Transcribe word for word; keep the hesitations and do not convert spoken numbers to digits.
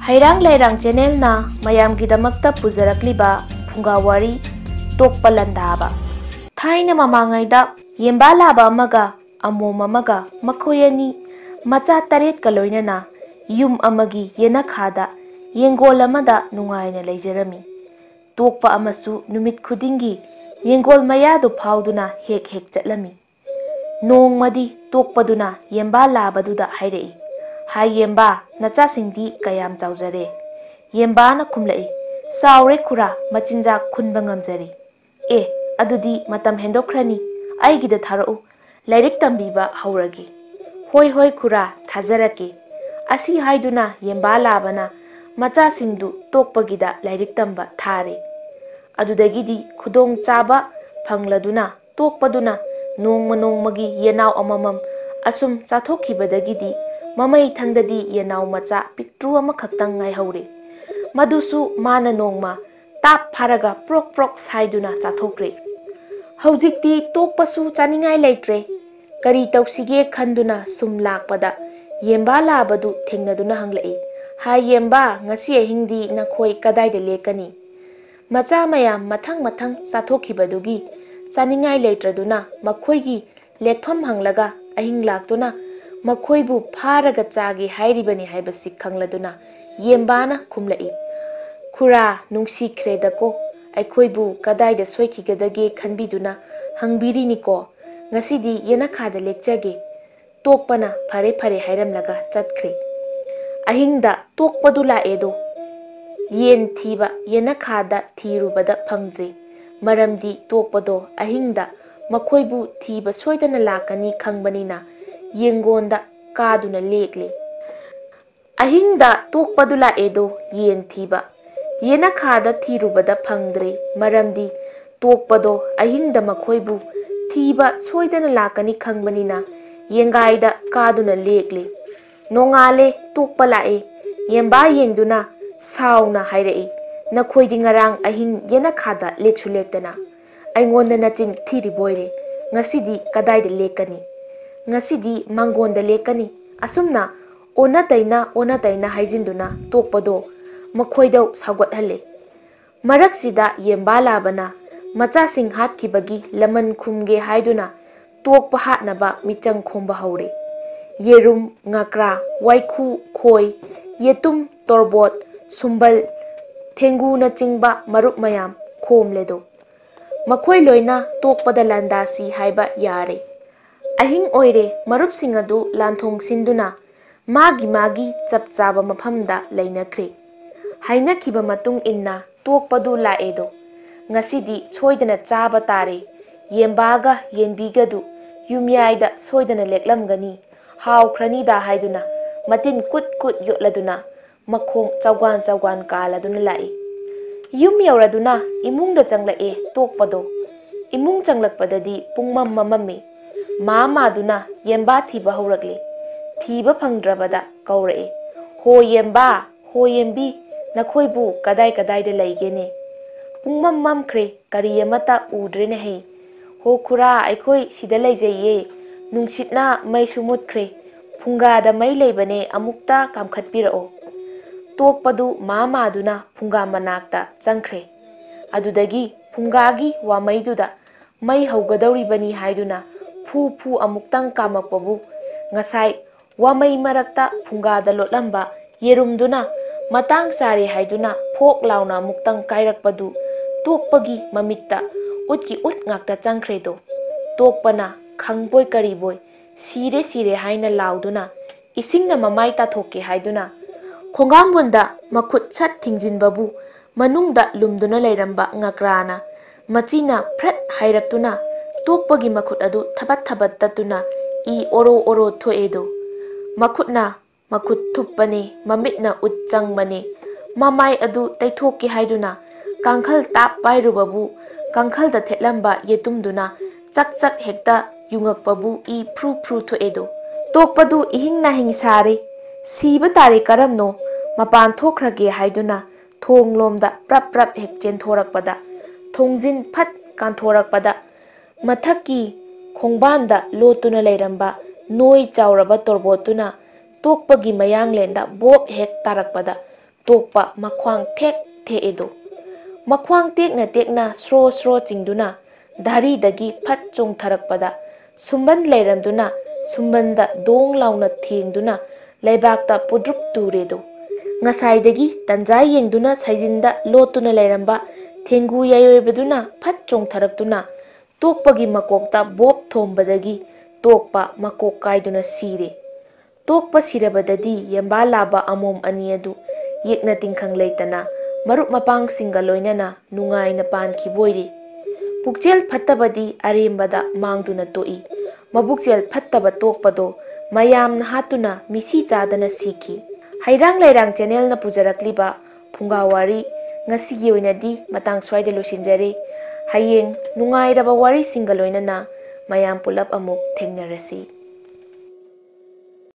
ꯍꯩꯔꯥꯡ ꯂꯩꯔꯥꯡ ꯆꯦꯅꯦꯜꯅ ꯃꯌꯥꯝꯒꯤꯗꯃꯛꯇ ꯄꯨꯖꯔꯛꯂꯤꯕ ꯐꯨꯡꯒꯥ ꯋꯥꯔꯤ, ꯇꯣꯛꯄ ꯂꯥꯟꯗꯥꯕ꯫ ꯊꯥꯏꯅ ꯃꯃꯥꯡꯉꯩꯗ ꯌꯦꯝꯕꯥ ꯂꯥꯕ ꯑꯃꯒ ꯑꯃꯣꯝ ꯑꯃꯒ ꯃꯈꯣꯏ ꯑꯅꯤ ꯃꯆꯥ ꯇꯔꯦꯠꯀ ꯂꯣꯏꯅꯅ ꯌꯨꯝ ꯑꯃꯒꯤ ꯌꯦꯅꯈꯥꯗ ꯌꯦꯡꯒꯣꯜ ꯑꯃꯗ ꯅꯨꯡꯉꯥꯏꯅ ꯂꯩꯖꯔꯝꯃꯤ꯫ ꯇꯣꯛꯄ ꯑꯃꯁꯨ ꯅꯨꯃꯤꯠ ꯈꯨꯗꯤꯡꯒꯤ ꯌꯦꯡꯒꯣꯜ ꯃꯌꯥꯗꯨ ꯐꯥꯎꯗꯨꯅ ꯍꯦꯛ ꯍꯦꯛ ꯆꯠꯂꯝꯃꯤ꯫ ꯅꯣꯡꯃꯗꯤ ꯇꯣꯛꯄꯗꯨꯅ ꯌꯦꯝꯕꯥ ꯂꯥꯕꯗꯨꯗ ꯍꯥꯏꯔꯛꯏ, "ꯍꯥꯏ ꯌꯦꯝꯕꯥ, ꯅꯆꯥꯁꯤꯡꯗꯤ ꯀꯌꯥꯝ ꯆꯥꯎꯖꯔꯦ?" ꯌꯦꯝꯕꯥꯅ ꯈꯨꯝꯂꯛꯏ, "ꯆꯥꯎꯔꯦ ꯈꯨꯔꯥ, ꯃꯆꯤꯟꯖꯥꯛ ꯈꯨꯟꯕ ꯉꯝꯖꯔꯦ꯫" "ꯑꯦ, ꯑꯗꯨꯗꯤ ꯃꯇꯝ ꯍꯦꯟꯗꯣꯛꯈ꯭ꯔꯅꯤ, ꯑꯩꯒꯤꯗ ꯊꯥꯔꯛꯎ, ꯂꯥꯏꯔꯤꯛ ꯇꯝꯕꯤꯕ ꯍꯧꯔꯒꯦ꯫" "ꯍꯣꯏ ꯍꯣꯏ ꯈꯨꯔꯥ, ꯊꯥꯖꯔꯛꯀꯦ꯫" ꯑꯁꯤ ꯍꯥꯏꯗꯨꯅ ꯌꯦꯝꯕꯥ ꯂꯥꯕꯅ ꯃꯆꯥꯁꯤꯡꯗꯨ ꯇꯣꯛꯄꯒꯤꯗ ꯂꯥꯏꯔꯤꯛ ꯇꯝꯕ ꯊꯥꯔꯦ꯫ ꯑꯗꯨꯗꯒꯤꯗꯤ ꯈꯨꯗꯣꯡꯆꯥꯕ ꯐꯪꯂꯗꯨꯅ ꯇꯣꯛꯄꯗꯨꯅ ꯅꯣꯡꯃ ꯅꯣꯡꯃꯒꯤ ꯌꯦꯅꯥꯎ ꯑꯃꯃꯝ ꯑꯁꯨꯝ ꯆꯥꯊꯣꯛꯈꯤꯕꯗꯒꯤꯗꯤ ꯃꯃꯩ ꯊꯪꯗꯗꯤ ꯌꯦꯅꯥꯎ ꯃꯆꯥ ꯄꯤꯛꯇ꯭ꯔꯨ ꯑꯃꯈꯛꯇꯪ ꯉꯥꯏꯍꯧꯔꯦ꯫ ꯃꯗꯨꯁꯨ ꯃꯥꯅ ꯅꯣꯡꯃ ꯇꯥꯞ ꯐꯥꯔꯒ ꯄ꯭ꯔꯣꯛ ꯄ꯭ꯔꯣꯛ ꯁꯥꯏꯗꯨꯅ ꯆꯥꯊꯣꯛꯈ꯭ꯔꯦ꯫ ꯍꯧꯖꯤꯛꯇꯤ ꯇꯣꯛꯄꯁꯨ ꯆꯥꯅꯤꯡꯉꯥꯏ ꯂꯩꯇ꯭ꯔꯦ꯫ ꯀꯔꯤ ꯇꯧꯁꯤꯒꯦ ꯈꯟꯗꯨꯅ ꯁꯨꯝ ꯂꯥꯛꯄꯗ ꯌꯦꯝꯕꯥ ꯂꯥꯕꯗꯨ ꯊꯦꯡꯅꯗꯨꯅ ꯍꯪꯂꯛꯏ, "ꯍꯥꯏ ꯌꯦꯝꯕꯥ, ꯉꯁꯤ ꯑꯍꯤꯡꯗꯤ ꯅꯈꯣꯏ ꯀꯗꯥꯏꯗ ꯂꯦꯛꯀꯅꯤ?" ꯃꯆꯥ ꯃꯌꯥꯝ ꯃꯊꯪ ꯃꯊꯪ ꯆꯥꯊꯣꯛꯈꯤꯕꯗꯨꯒꯤ ꯆꯥꯅꯤꯡꯉꯥꯏ ꯂꯩꯇ꯭ꯔꯗꯨꯅ ꯃꯈꯣꯏꯒꯤ ꯂꯦꯛꯐꯝ ꯍꯪꯂꯒ ꯑꯍꯤꯡ ꯂꯥꯛꯇꯨꯅ ꯃꯈꯣꯏꯕꯨ ꯐꯥꯔꯒ ꯆꯥꯒꯦ ꯍꯥꯏꯔꯤꯕꯅꯤ ꯍꯥꯏꯕꯁꯤ ꯈꯪꯂꯗꯨꯅ ꯌꯦꯝꯕꯥꯅ ꯈꯨꯝꯂꯛꯏ, "ꯈꯨꯔꯥ, ꯅꯨꯡꯁꯤꯈ꯭ꯔꯦꯗꯀꯣ, ꯑꯩꯈꯣꯏꯕꯨ ꯀꯗꯥꯏꯗ ꯁꯣꯏꯈꯤꯒꯗꯒꯦ ꯈꯟꯕꯤꯗꯨꯅ ꯍꯪꯕꯤꯔꯤꯅꯤꯀꯣ꯫ ꯉꯁꯤꯗꯤ ꯌꯦꯅꯈꯥꯗ ꯂꯦꯛꯆꯒꯦ꯫" ꯇꯣꯛꯄꯅ ꯐꯔꯦ ꯐꯔꯦ ꯍꯥꯏꯔꯝꯂꯒ ꯆꯠꯈ꯭ꯔꯦ꯫ ꯑꯍꯤꯡꯗ ꯇꯣꯛꯄꯗꯨ ꯂꯥꯛꯑꯦꯗꯣ꯫ ꯌꯦꯟ ꯊꯤꯕ ꯌꯦꯅꯈꯥꯗ ꯊꯤꯔꯨꯕꯗ ꯐꯪꯗ꯭ꯔꯦ꯫ ꯃꯔꯝꯗꯤ ꯇꯣꯛꯄꯗꯣ ꯑꯍꯤꯡꯗ ꯃꯈꯣꯏꯕꯨ ꯊꯤꯕ ꯁꯣꯏꯗꯅ ꯂꯥꯛꯀꯅꯤ ꯈꯪꯕꯅꯤꯅ ꯌꯦꯡꯒꯣꯟꯗ ꯀꯥꯗꯨꯅ ꯂꯦꯛꯂꯦ꯫ ꯑꯍꯤꯡꯗ ꯇꯣꯛꯄꯗꯨ ꯂꯥꯛꯑꯦꯗꯣ ꯌꯦꯟ ꯊꯤꯕ꯫ ꯌꯦꯅꯈꯥꯗ ꯊꯤꯔꯨꯕꯗ ꯐꯪꯗ꯭ꯔꯦ, ꯃꯔꯝꯗꯤ ꯇꯣꯛꯄꯗꯣ ꯑꯍꯤꯡꯗ ꯃꯈꯣꯏꯕꯨ ꯊꯤꯕ ꯁꯣꯏꯗꯅ ꯂꯥꯛꯀꯅꯤ ꯈꯪꯕꯅꯤꯅ ꯌꯦꯡꯒꯥꯏꯗ ꯀꯥꯗꯨꯅ ꯂꯦꯛꯂꯦ꯫ ꯅꯣꯡꯉꯥꯜꯂꯦ, ꯇꯣꯛꯄ ꯂꯥꯛꯑꯦ꯫ ꯌꯦꯝꯕꯥ ꯌꯦꯡꯗꯨꯅ ꯁꯥꯎꯅ ꯍꯥꯏꯔꯛꯏ, "ꯅꯈꯣꯏꯗꯤ ꯉꯔꯥꯡ ꯑꯍꯤꯡ ꯌꯦꯅꯈꯥꯗ ꯂꯦꯛꯁꯨ ꯂꯦꯛꯇꯅ ꯑꯩꯉꯣꯟꯗ ꯅꯆꯤꯟ ꯊꯤꯔꯤꯕꯣꯏꯔꯦ꯫ ꯉꯁꯤꯗꯤ ꯀꯗꯥꯏꯗ ꯂꯦꯛꯀꯅꯤ?" "ꯉꯁꯤꯗꯤ ꯃꯥꯡꯒꯣꯟꯗ ꯂꯦꯛꯀꯅꯤ꯫" ꯑꯁꯨꯝꯅ ꯑꯣꯟꯅ ꯇꯩꯅ ꯑꯣꯟꯅ ꯇꯩꯅ ꯍꯥꯏꯖꯤꯟꯗꯨꯅ ꯇꯣꯛꯄꯗꯣ ꯃꯈꯣꯏꯗꯧ ꯁꯥꯎꯒꯠꯍꯜꯂꯦ꯫ ꯃꯔꯛꯁꯤꯗ ꯌꯦꯝꯕꯥ ꯂꯥꯕꯅ ꯃꯆꯥꯁꯤꯡ ꯍꯥꯠꯈꯤꯕꯒꯤ ꯂꯃꯟ ꯈꯨꯝꯒꯦ ꯍꯥꯏꯗꯨꯅ ꯇꯣꯛꯄ ꯍꯥꯠꯅꯕ ꯃꯤꯆꯪ ꯈꯣꯝꯕ ꯍꯧꯔꯦ꯫ ꯌꯦꯔꯨꯝ, ꯉꯀ꯭ꯔꯥ, ꯋꯥꯏꯈꯨ, ꯈꯣꯏ, ꯌꯦꯇꯨꯝ, ꯇꯣꯔꯕꯣꯠ, ꯁꯨꯝꯕꯜ, ꯊꯦꯡꯒꯨꯅꯆꯤꯡꯕ ꯃꯔꯨꯞ ꯃꯌꯥꯝ ꯈꯣꯝꯂꯦꯗꯣ꯫ ꯃꯈꯣꯏ ꯂꯣꯏꯅ ꯇꯣꯛꯄꯗ ꯂꯥꯟꯗꯥꯁꯤ ꯍꯥꯏꯕ ꯌꯥꯔꯦ꯫ ꯑꯍꯤꯡ ꯑꯣꯏꯔꯦ, ꯃꯔꯨꯞꯁꯤꯡ ꯑꯗꯨ ꯂꯥꯟꯊꯣꯡ ꯁꯤꯟꯗꯨꯅ ꯃꯥꯒꯤ ꯃꯥꯒꯤ ꯆꯞ ꯆꯥꯕ ꯃꯐꯝꯗ ꯂꯩꯅꯈ꯭ꯔꯦ꯫ ꯍꯥꯏꯅꯈꯤꯕ ꯃꯇꯨꯡ ꯏꯟꯅ ꯇꯣꯛꯄꯗꯨ ꯂꯥꯛꯑꯦꯗꯣ꯫ ꯉꯁꯤꯗꯤ ꯁꯣꯏꯗꯅ ꯆꯥꯕ ꯇꯥꯔꯦ꯫ ꯌꯦꯟꯕꯥꯒ ꯌꯦꯟꯕꯤꯒꯗꯨ ꯌꯨꯝꯌꯥꯏꯗ ꯁꯣꯏꯗꯅ ꯂꯦꯛꯂꯝꯒꯅꯤ꯫ ꯍꯥꯎꯈ꯭ꯔꯅꯤꯗ ꯍꯥꯏꯗꯨꯅ ꯃꯇꯤꯟ ꯀꯨꯠ ꯀꯨꯠ ꯌꯣꯠꯂꯗꯨꯅ ꯃꯈꯣꯡ ꯆꯥꯎꯒꯥꯟ ꯆꯥꯎꯒꯥꯟ ꯀꯥꯜꯂꯗꯨꯅ ꯂꯥꯛꯏ꯫ ꯌꯨꯝ ꯌꯧꯔꯗꯨꯅ ꯏꯃꯨꯡꯗ ꯆꯪꯂꯛꯑꯦ ꯇꯣꯛꯄꯗꯣ꯫ ꯏꯃꯨꯡ ꯆꯪꯂꯛꯄꯗꯗꯤ ꯄꯨꯡꯃꯝ ꯃꯝꯃꯝꯃꯤ꯫ ꯃꯥ ꯃꯥꯗꯨꯅ ꯌꯦꯟꯕꯥ ꯊꯤꯕ ꯍꯧꯔꯛꯂꯦ꯫ ꯊꯤꯕ ꯐꯪꯗ꯭ꯔꯕꯗ ꯀꯧꯔꯛꯑꯦ, "ꯍꯣ ꯌꯦꯟꯕꯥ, ꯍꯣ ꯌꯦꯟꯕꯤ, ꯅꯈꯣꯏꯕꯨ ꯀꯗꯥꯏ ꯀꯗꯥꯏꯗ ꯂꯩꯒꯦꯅꯦ? ꯄꯨꯡꯃꯝ ꯃꯝꯈ꯭ꯔꯦ, ꯀꯔꯤ ꯑꯃꯠꯇ ꯎꯗ꯭ꯔꯦꯅꯦ ꯍꯦ꯫ ꯍꯣ ꯈꯨꯔꯥ, ꯑꯩꯈꯣꯏ ꯁꯤꯗ ꯂꯩꯖꯩꯌꯦ꯫ ꯅꯨꯡꯁꯤꯠꯅ ꯃꯩꯁꯨ ꯃꯨꯠꯈ꯭ꯔꯦ꯫ ꯐꯨꯡꯒꯥꯗ ꯃꯩ ꯂꯩꯕꯅꯦ, ꯑꯃꯨꯛꯇ ꯀꯥꯝꯈꯠꯄꯤꯔꯛꯑꯣ꯫" ꯇꯣꯛꯄꯗꯨ ꯃꯥ ꯃꯥꯗꯨꯅ ꯐꯨꯡꯒꯥ ꯃꯅꯥꯛꯇ ꯆꯪꯈ꯭ꯔꯦ꯫ ꯑꯗꯨꯗꯒꯤ ꯐꯨꯡꯒꯥꯒꯤ ꯋꯥꯃꯩꯗꯨꯗ ꯃꯩ ꯍꯧꯒꯗꯧꯔꯤꯕꯅꯤ ꯍꯥꯏꯗꯨꯅ ꯐꯨ ꯐꯨ ꯑꯃꯨꯛꯇꯪ ꯀꯥꯝꯃꯛꯄꯕꯨ ꯉꯁꯥꯏ ꯋꯥꯃꯩ ꯃꯔꯛꯇ ꯐꯨꯡꯒꯥꯗ ꯂꯣꯠꯂꯝꯕ ꯌꯦꯔꯨꯝꯗꯨꯅ ꯃꯇꯥꯡ ꯆꯥꯔꯦ ꯍꯥꯏꯗꯨꯅ ꯐꯣꯛ ꯂꯥꯎꯅ ꯑꯃꯨꯛꯇꯪ ꯀꯥꯏꯔꯛꯄꯗꯨ ꯇꯣꯛꯄꯒꯤ ꯃꯃꯤꯠꯇ ꯎꯠꯀꯤ ꯎꯠ ꯉꯥꯛꯇ ꯆꯪꯈ꯭ꯔꯦꯗꯣ꯫ ꯇꯣꯛꯄꯅ ꯈꯪꯕꯣꯏ ꯀꯔꯤꯕꯣꯏ "ꯁꯤꯔꯦ, ꯁꯤꯔꯦ" ꯍꯥꯏꯅ ꯂꯥꯎꯗꯨꯅ ꯏꯁꯤꯡꯅ ꯃꯃꯥꯏ ꯇꯥꯊꯣꯛꯀꯦ ꯍꯥꯏꯗꯨꯅ ꯈꯣꯡꯒꯥꯝꯕꯨꯟꯗ ꯃꯈꯨꯠ ꯁꯠ ꯊꯤꯡꯖꯤꯟꯕꯕꯨ ꯃꯅꯨꯡꯗ ꯂꯨꯝꯗꯨꯅ ꯂꯩꯔꯝꯕ ꯉꯀ꯭ꯔꯥꯅ ꯃꯆꯤꯅ ꯐ꯭ꯔꯠ ꯍꯥꯏꯔꯛꯇꯨꯅ ꯇꯣꯛꯄꯒꯤ ꯃꯈꯨꯠ ꯑꯗꯨ ꯊꯕꯠ ꯊꯕꯠ ꯇꯠꯇꯨꯅ ꯏ ꯑꯣꯔꯣ ꯑꯣꯔꯣ ꯊꯣꯛꯑꯦꯗꯣ꯫ ꯃꯈꯨꯠꯅ ꯃꯈꯨꯠ ꯊꯨꯞꯄꯅꯤ, ꯃꯃꯤꯠꯅ ꯎꯠ ꯆꯪꯕꯅꯤ꯫ ꯃꯃꯥꯏ ꯑꯗꯨ ꯇꯩꯊꯣꯛꯀꯦ ꯍꯥꯏꯗꯨꯅ ꯀꯥꯡꯈꯜ ꯇꯥꯞ ꯄꯥꯏꯔꯨꯕꯕꯨ ꯀꯥꯡꯈꯜꯗ ꯊꯦꯠꯂꯝꯕ ꯌꯦꯇꯨꯝꯗꯨꯅ ꯆꯛ ꯆꯛ ꯍꯦꯛꯇ ꯌꯨꯡꯉꯛꯄꯕꯨ ꯏ ꯐ꯭ꯔꯨ ꯐ꯭ꯔꯨ ꯊꯣꯛꯑꯦꯗꯣ꯫ ꯇꯣꯛꯄꯗꯨ ꯏꯍꯤꯡ ꯅꯥꯍꯤꯡ ꯁꯥꯔꯦ꯫ ꯁꯤꯕ ꯇꯥꯔꯦ ꯀꯔꯝꯅꯣ? ꯃꯄꯥꯟ ꯊꯣꯛꯈ꯭ꯔꯒꯦ ꯍꯥꯏꯗꯨꯅ ꯊꯣꯡꯂꯣꯝꯗ ꯄ꯭ꯔꯞ ꯄ꯭ꯔꯞ ꯍꯦꯛ ꯆꯦꯟꯊꯣꯔꯛꯄꯗ, ꯊꯣꯡꯖꯤꯟ ꯐꯠ ꯀꯥꯟꯊꯣꯔꯛꯄꯗ, ꯃꯊꯛꯀꯤ ꯈꯣꯡꯕꯥꯟꯗ ꯂꯣꯠꯇꯨꯅ ꯂꯩꯔꯝꯕ ꯅꯣꯏ ꯆꯥꯎꯔꯕ ꯇꯣꯔꯕꯣꯠꯇꯨꯅ ꯇꯣꯛꯄꯒꯤ ꯃꯌꯥꯡꯂꯦꯟꯗ ꯕꯣꯞ ꯍꯦꯛ ꯇꯥꯔꯛꯄꯗ ꯇꯣꯛꯄ ꯃꯈ꯭ꯋꯥꯡ ꯊꯦꯛ ꯊꯦꯛꯑꯦꯗꯣ꯫ ꯃꯈ꯭ꯋꯥꯡ ꯇꯦꯛꯅ ꯇꯦꯛꯅ ꯁ꯭ꯔꯣ ꯁ꯭ꯔꯣ ꯆꯤꯡꯗꯨꯅ ꯙꯥꯔꯤꯗꯒꯤ ꯐꯠ ꯆꯣꯡꯊꯔꯛꯄꯗ ꯁꯨꯝꯕꯟ ꯂꯩꯔꯝꯗꯨꯅ ꯁꯨꯝꯕꯟꯗ ꯗꯣꯡ ꯂꯥꯎꯅ ꯊꯦꯡꯗꯨꯅ ꯂꯩꯕꯥꯛꯇ ꯄꯨꯗ꯭ꯔꯨꯞ ꯇꯨꯔꯦꯗꯣ꯫ ꯉꯁꯥꯏꯗꯒꯤ ꯇꯟꯖꯥ ꯌꯦꯡꯗꯨꯅ ꯁꯥꯏꯖꯤꯟꯗ ꯂꯣꯠꯇꯨꯅ ꯂꯩꯔꯝꯕ ꯊꯦꯡꯒꯨ ꯌꯥꯏꯑꯣꯏꯕꯗꯨꯅ ꯐꯠ ꯆꯣꯡꯊꯔꯛꯇꯨꯅ ꯇꯣꯛꯄꯒꯤ ꯃꯀꯣꯛꯇ ꯕꯣꯞ ꯊꯣꯝꯕꯗꯒꯤ ꯇꯣꯛꯄ ꯃꯀꯣꯛ ꯀꯥꯏꯗꯨꯅ ꯁꯤꯔꯦ꯫ ꯇꯣꯛꯄ ꯁꯤꯔꯕꯗꯗꯤ ꯌꯦꯝꯕꯥ ꯂꯥꯕ ꯑꯃꯣꯝ ꯑꯅꯤ ꯑꯗꯨ ꯌꯦꯛꯅ ꯇꯤꯡꯈꯪ ꯂꯩꯇꯅ ꯃꯔꯨꯞ ꯃꯄꯥꯡꯁꯤꯡꯒ ꯂꯣꯏꯅꯅ ꯅꯨꯡꯉꯥꯏꯅ ꯄꯥꯟꯈꯤꯕ ꯑꯣꯏꯔꯤ꯫ ꯄꯨꯛꯆꯦꯜ ꯐꯠꯇꯕꯗꯤ ꯑꯔꯦꯝꯕꯗ ꯃꯥꯡꯗꯨꯅ ꯇꯣꯛꯏ꯫ ꯃꯕꯨꯛꯆꯦꯜ ꯐꯠꯇꯕ ꯇꯣꯛꯄꯗꯣ ꯃꯌꯥꯝꯅ ꯍꯥꯠꯇꯨꯅ ꯃꯤꯁꯤ ꯆꯥꯗꯅ ꯁꯤꯈꯤ꯫ ꯍꯩꯔꯥꯡ ꯂꯩꯔꯥꯡ ꯆꯦꯅꯦꯜꯅ ꯄꯨꯖꯔꯛꯂꯤꯕ ꯐꯨꯡꯒꯥ ꯋꯥꯔꯤ ꯉꯁꯤꯒꯤ ꯑꯣꯏꯅꯗꯤ ꯃꯇꯥꯡ ꯁ꯭ꯋꯥꯏꯗ ꯂꯣꯏꯁꯤꯟꯖꯔꯦ꯫ ꯍꯌꯦꯡ ꯅꯨꯡꯉꯥꯏꯔꯕ ꯋꯥꯔꯤꯁꯤꯡꯒ ꯂꯣꯏꯅꯅ ꯃꯌꯥꯝ ꯄꯨꯂꯞ ꯑꯃꯨꯛ ꯊꯦꯡꯅꯔꯁꯤ꯫